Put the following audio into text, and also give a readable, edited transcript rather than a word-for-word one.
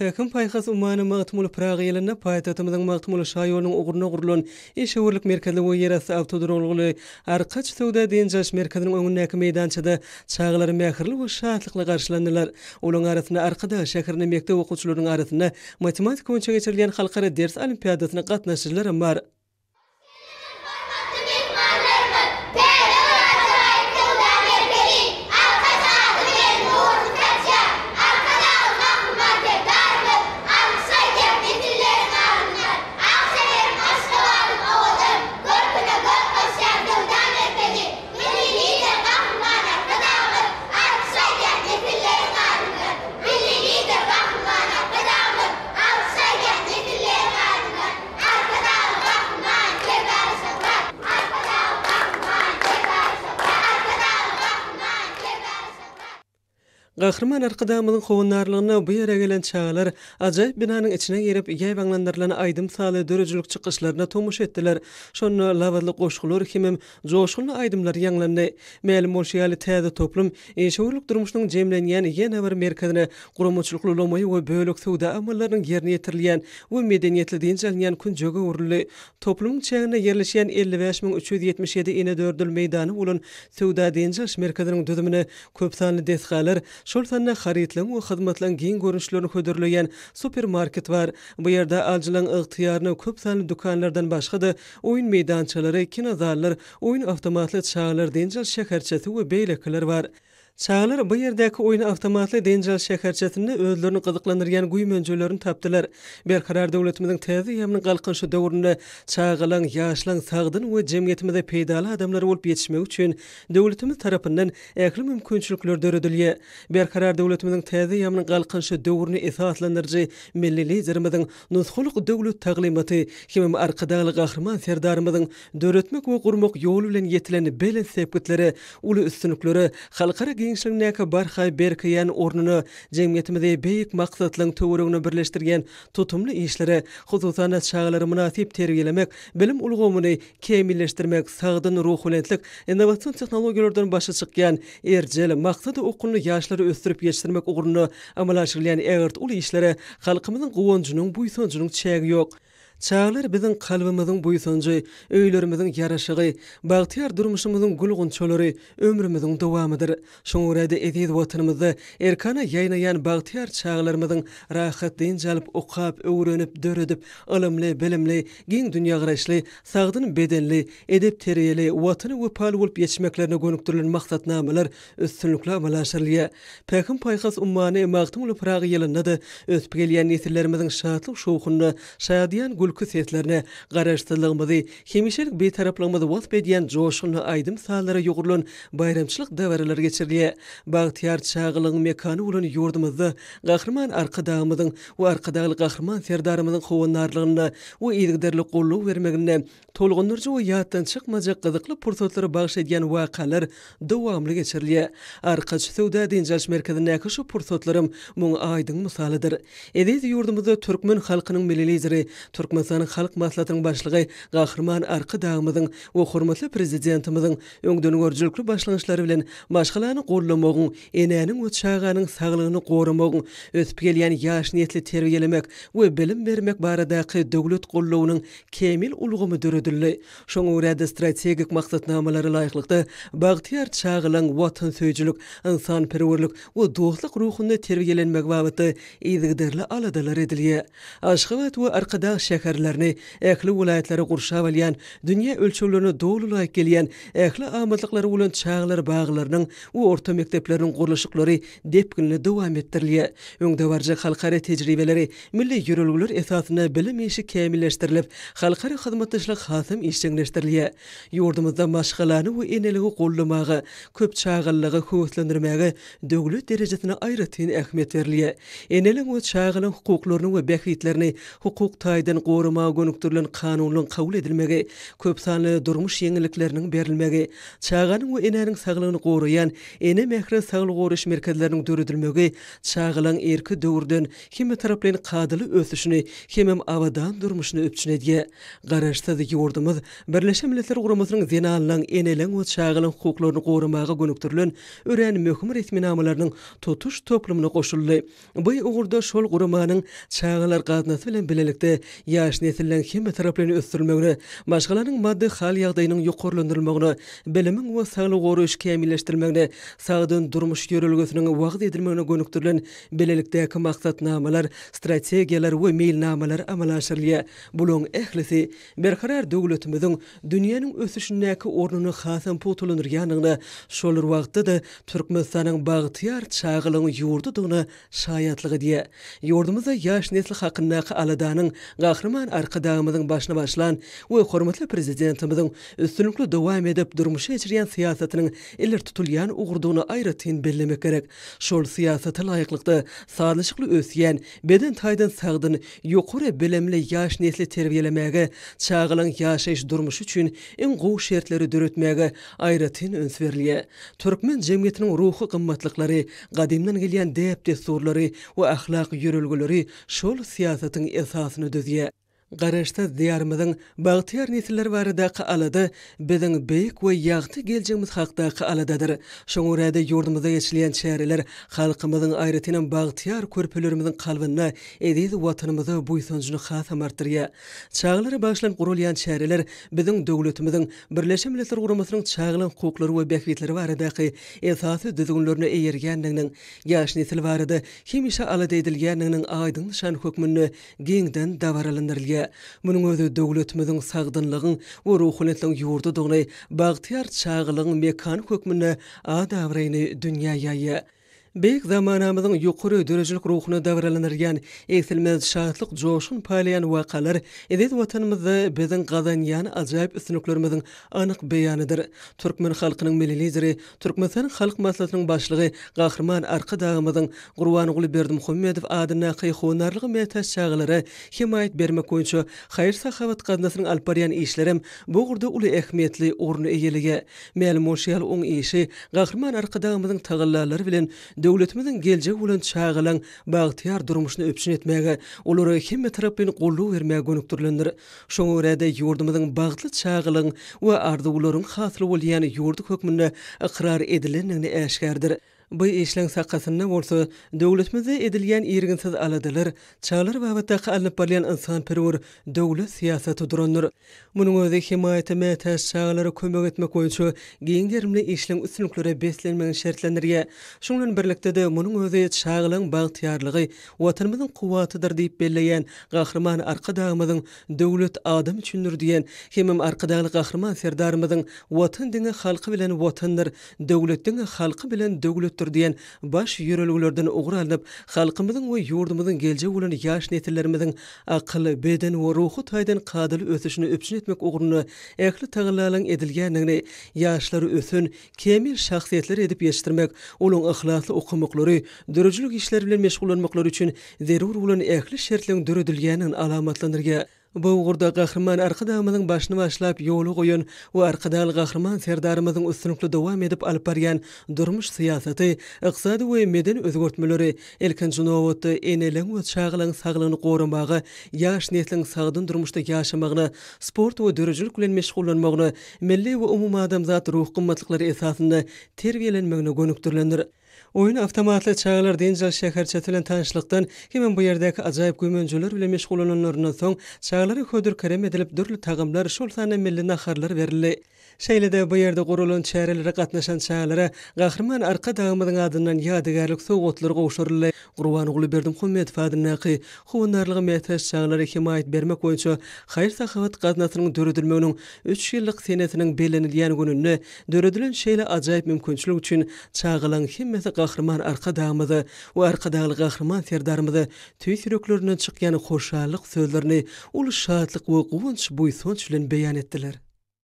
Pähim-paýhas ummany Magtymguly Pyragy ýylynda paýtagtymyzyň Magtymguly şaýolunyň ugrunda gurlan işewürlik merkezli we ýerasty awtoduralgaly Arkaç söwda-dynç alyş merkeziniň öňündäki meýdançada çagalar mähirli we şatlykly garşylandylar. Olaryň arasynda Arkadag şäherinde mekdep okuwçylarynyň arasynda matematika boýunça geçirilýän halkara ders olimpiadasyna gatnaşyjylaram bar. Hormatly myhmanlarymyz, täze bir ajaýyp söwda merkezi Arkaç ady bilen nuruny saçýar. Arkadagly Gahryman Serdarymyz alkyş aýdýar nesilleriň adyndan. Ak şäherim Aşgabadyň owadan, görküne görk goşýan söwda merkezi Milli Lider Gahryman Arkadagymyz alkyş aýdýar nesilleriň adyndan. Milli Lider Gahryman Arkadagymyz alkyş aýdýar nesilleriň adyndan. Arkadagly Gahryman Serdar Şöhrat! Arkadagly Gahryman Serdar Şöhrat! Arkadagly Gahryman Serdar Şöhrat! Gahryman Arkadagymyzyň howandarlygynda bu ýere gelen çagalar ajaýyp binanyň içine girip, ýaýbaňlandyrylan aýdym-sazly döredijilik çykyşlaryna tomaşa etdiler. Şonda labyzly goşgular hemem Joşgunly aýdymlar ýaňlandy. Mälim bolşy ýaly, täze toplum işewürlik durmuşynyň jemlenýän ýene bir merkezine, guramaçylykly lomaý we bölek söwda amallarynyň ýerine ýetirilýän we medeniýetli dynç alynýan künjege öwrüldi. Toplumyň çäginde ýerleşýän 55 377 inedördül meýdany bolan söwda-dynç alyş merkeziniň düzümine köp sanly desgalar, şol sanda harytlaryň we hyzmatlaryň giň görnüşlerini hödürleýän supermarket bar. Bu ýerde alyjylaryň ygtyýaryna köp sanly dükanlardan başga-da, Oýun meýdançalary, kinozallar, oýun awtomatly çagalar dynç alyş şäherçesi we beýlekiler bar. Çagalar bu ýerdäki oýun awtomatly dynç alyş şäherçesinde özlerini gyzyklandyrýan güýmenjelerini tapdylar. Berkarar döwletimiziň täze eýýamynyň Galkynyşy döwründe çagalaň, ýaşlaň sagdyn we jemgyýetimize peýdaly adamlar bolup ýetişmegi üçin döwletimiz tarapyndan ähli mümkinçilikler döredilýär. Berkarar döwletimiziň täze eýýamynyň Galkynyşy döwrüni esaslandyryjy Milli Liderimiziň Nusgalyk döwlet taglymaty hemem Arkadagly Gahryman Serdarymyzyň döretmek we gurmak ýoly bilen ýetilen belent sepgitlere, uly üstünliklere, halkara giňişligindäki barha berkeýän ornuna, jemgyýetimizi beýik maksatlaryň töweregine birleşdirýän tutumly işlere, hususan-da, çagalary mynasyp terbiýelemek, bilim ulgamyny kämilleşdirmek, sagdyn ruhubelentlik, innowasion tehnologiýalardan başy çykýan, erjel, maksada okgunly ýaşlary ösdürip ýetişdirmek ugrunda amala aşyrylýan ägirt uly işlere halkymyzyň guwanjynyň, buýsanjynyň çägi ýok. Çagalar biziň kalbymyzyň buýsanjy, öýlerimiziň ýaraşygy, bagtyýar durmuşymyzyň gül-gunçalary, ömrümiziň dowamydyr. Şoňa görä-de, eziz Watanymyzda erkana ýaýnaýan bagtyýar çagalarymyzyň rahat dynç alyp, okap, öwrenip, döredip, ylymly, bilimli, giň dünýägaraýyşly, sagdyn bedenli, edep-terbiýeli, Watana wepaly bolup ýetişmeklerine gönükdirilen maksatnamalar üstünlikli amala aşyrylýar. Pähim-paýhas ummany Magtymguly Pyragy ýylynda-da ösüp gelýän nesillerimiziň şatlyk-şowhunly, şadyýan gülki seslerine, Garaşsyzlygymyzy, hemişelik Bitaraplygymyzy wasp edýän joşgunly aýdym-sazlara ýugrulan baýramçylyk dabaralary geçirilýär. Bagtyýar çagalygyň mekany bolan ýurdumyzda Gahryman Arkadagymyzyň we Arkadagly Gahryman Serdarymyzyň howandarlygynda we yzygiderli goldaw bermeginde tolgundyryjy we ýatdan çykmajak gyzykly pursatlary bagyş edýän wakalar dowamly geçirilýär. Arkaç söwda-dynç alyş merkezindäki şu pursatlaram muň aýdyň mysalydyr. Eziz ýurdumyzda türkmen halkynyň Milli Lideri, Türkmenistanyň Halk Maslahatynyň Başlygy Gahryman Arkadagymyzyň we hormatly Prezidentimiziň öňdengörüjilikli başlangyçlary bilen maşgalany goldamagyň, enäniň we çaganyň saglygyny goramagyň, ösüp gelýän ýaş nesli terbiýelemek we bilim bermek baradaky döwlet goldawynyň kämil ulgamy döredildi. Şoňa görä-de, strategik maksatnamalara laýyklykda, bagtyýar çagalaň watansöýüjilik, ynsanperwerlik we dostluk ruhunda terbiýelenmegi babatda yzygiderli aladalar edilýär. Aşgabat we Arkadag şäherlerini, ähli welaýatlary gurşap alýan, dünýä ölçeglerine doly laýyk gelýän, ähli amatlyklary bolan çagalar baglarynyň we orta mekdepleriniň gurluşyklary depginli dowam etdirilýär. Öňdebaryjy halkara tejribeleri, milli ýörelgeler esasynda bilim işi kämilleşdirilip, halkara hyzmatdaşlyk hasam işjeňleşdirilýär. Ýurdumyzda maşgalany we eneligi goldamaga, köp çagalylygy höweslendirmäge döwlet derejesinde aýratyn ähmiýet berilýär. Eneligiň we çagalaryň hukuklaryny we bähbitlerini hukuk taýdan goramaga. goramaga gönükdirilen kanunlaryň kabul edilmegi, köpsanly durmuş ýeňillikleriniň berilmegi, çaganyň we enäniň saglygyny goraýan Ene mähri saglygy goraýyş merkezleriniň döredilmegi çagalaryň irki döwürden hemmetaraplaýyn kadaly ösüşini hemem abadan durmuşyny üpjün edýär. Garaşsyz ýurdumyz Birleşen Milletler Guramasynyň zenanlaryň, eneleriň we çagalaryň hukuklaryny goramaga gönükdirilen örän möhüm resminamalarynyň tutuş toplumyna goşuldy. Bu ugurda şol guramanyň Çagalar gaznasy bilen bilelikde ýaş nesilleriň hemmetaraplaýyn ösdürilmegine, maşgalanyň maddy hal-ýagdaýynyň ýokarlandyrylmagyna, bilimiň we saglygy goraýyş kämilleşdirilmegine, sagdyn durmuş ýörelgesiniň wagyz edilmegine gönükdirilen bilelikdäki maksatnamalar, strategiýalar we meýilnamalar amala aşyrylýar. Bularyň ählisi Berkarar döwletimiziň dünýäniň ösüşindäki ornuny hasam pugtalandyrýandygyna, şol bir wagtda-da Türkmenistanyň bagtyýar çagalygyň ýurdudygyna şaýatlyk edýär. Ýurdumyzda ýaş nesli hakyndaky aladanyň Gahryman Arkadagymyzyň başyny başlan we hormatly Prezidentimiziň üstünlikli dowam edip durmuşa geçirýän syýasatynyň ileri tutulýan ugrudygyny aýratyn bellemek gerek. Şol syýasata laýyklykda, sazlaşykly ösýän, beden taýdan sagdyn, ýokary bilimli ýaş nesli terbiýelemäge, çagalaryň ýaşaýyş-durmuşy üçin iň gowy şertleri döretmäge aýratyn üns berilýär. Türkmen jemgyýetiniň ruhy gymmatlyklary, gadymdan gelýän däp-dessurlary we ahlak ýörelgeleri şol syýasatyň esasyny düzýär. Garaşsyz Diýarymyzyň bagtyýar nesilleri baradaky alada biziň beýik we ýagty geljegimiz hakdaky aladadyr. Şoňa görä-de, ýurdumyzda geçirilýän çäreler halkymyzyň, aýratynam, bagtyýar körpelerimiziň kalbynda eziz Watanymyza buýsanjyny hasam artdyrýar. Çagalara bagyşlanyp guralýan çäreler biziň döwletimiziň Birleşen Milletler Guramasynyň çagalaryň hukuklary we bähbitleri baradaky esasy düzgünlerine eýerýändiginiň, ýaş nesil barada hemişe alada edilýändiginiň aýdyň nyşany hökmünde giňden dabaralandyrylýar. Munuň özi döwletimiziň sagdynlygyň we ruhubelentligiň ýurdudygyny, bagtyýar çagalygyň mekany hökmünde at-abraýyny dünýä ýaýýar. Beýik zamanamyzyň ýokary döredijilik ruhuna dabaralandyrylýan egsilmez şatlyk, joşgun paýlaýan wakalar eziz Watanymyzda biziň gazanýan ajaýyp üstünliklerimiziň anyk beýanydyr. Türkmen halkynyň Milli Lideri, Türkmenistanyň Halk Maslahatynyň Başlygy Gahryman Arkadagymyzyň Gurbanguly Berdimuhamedow adyndaky howandarlyga mätäç çagalara hemaýat bermek boýunça haýyr-sahawat gaznasynyň alyp barýan işlerem bu ugurda uly ähmiýetli orny eýeleýär. Mälim bolşy ýaly, oň işi Gahryman Arkadagymyzyň tagallalary bilen döwletimiziň geljegi bolan çagalaň bagtyýar durmuşyny üpjün etmäge, olara hemmetaraplaýyn goldaw bermäge gönükdirilendir. Şoňa görä-de, ýurdumyzyň bagtly çagalygyň we arzuwlaryň hasyly bolýan ýurdy hökmünde ykrar edilendigini äşgärdir. Bu işleň sakasynda bolsa, döwletimizde edilýän irginsiz aladalar, çagalar babatdaky alnyp barylýan ynsanperwer döwlet syýasaty durandyr. Munuň özi hemaýata mätäç çagalara kömek etmek boýunça giň gerimli işleň üstünliklere beslenmegini şertlendirýär. Şunuň bilen birlikde-de, munuň özi çagalaryň bagtyýarlygy Watanymyzyň kuwwatydyr diýip belleýän Gahryman Arkadagymyzyň Döwlet adam üçindir diýen hemem Arkadagly Gahryman Serdarymyzyň Watan diňe halky bilen Watandyr, döwlet diňe halky bilen döwletdir diýen baş ýörelgelerden ugur alnyp, halkymyzyň we ýurdumyzyň geljegi bolan ýaş nesillerimiziň akyl, beden we ruhy taýdan kadaly ösüşini üpjün etmek ugrunda ähli tagallalaryň edilýändigini, ýaşlary ösen, kämil şahsyýetler edip ýetişdirmek, olaryň yhlasly okamaklary, döredijilik işleri bilen meşgullanmaklary üçin zerur bolan ähli şertleriň döredilýändigini alamatlandyrýar. Bu ugurda Gahryman Arkadagymyzyň başyny başlap ýola goýan we Arkadagly Gahryman Serdarymyzyň üstünlikli dowam edip alyp barýan durmuş syýasaty, ykdysady we medeni özgertmeleri, ilkinji nobatda, eneleriň we çagalaryň saglygyny goramaga, ýaş nesliň sagdyn durmuşda ýaşamagyna, sport we döredijilik bilen meşgullanmagyna, milli we umumadamzat ruhy gymmatlyklary esasynda terbiýelenmegine gönükdirilendir. Oýun awtomatly çagalar dynç alyş şäherçesi bilen tanyşlykdan hemem bu ýerdäki ajaýyp güýmenjeler bilen meşgullananlaryndan soň, çagalara hödür-kerem edilip dürli tagamlar, şol sanda milli naharlar berildi. Şeýle-de bu ýerde guralan çärelere gatnaşan çagalara Gahryman Arkadagymyzyň adyndan ýadygärlik sowgatlar gowşuryldy. Gurbanguly Berdimuhamedow adyndaky Howandarlyga mätäç çagalara hemaýat bermek boýunça haýyr-sahawat gaznasynyň döredilmeginiň üç ýyllyk senesiniň bellenilýän gününde döredilen şeýle ajaýyp mümkinçilik üçin çagalaryň hemmesi Gahryman Arkadagymyza we Arkadagly Gahryman Serdarymyza tüýs ýüreklerinden çykýan hoşallyk sözlerini uly şatlyk we guwanç-buýsanç bilen beýan etdiler.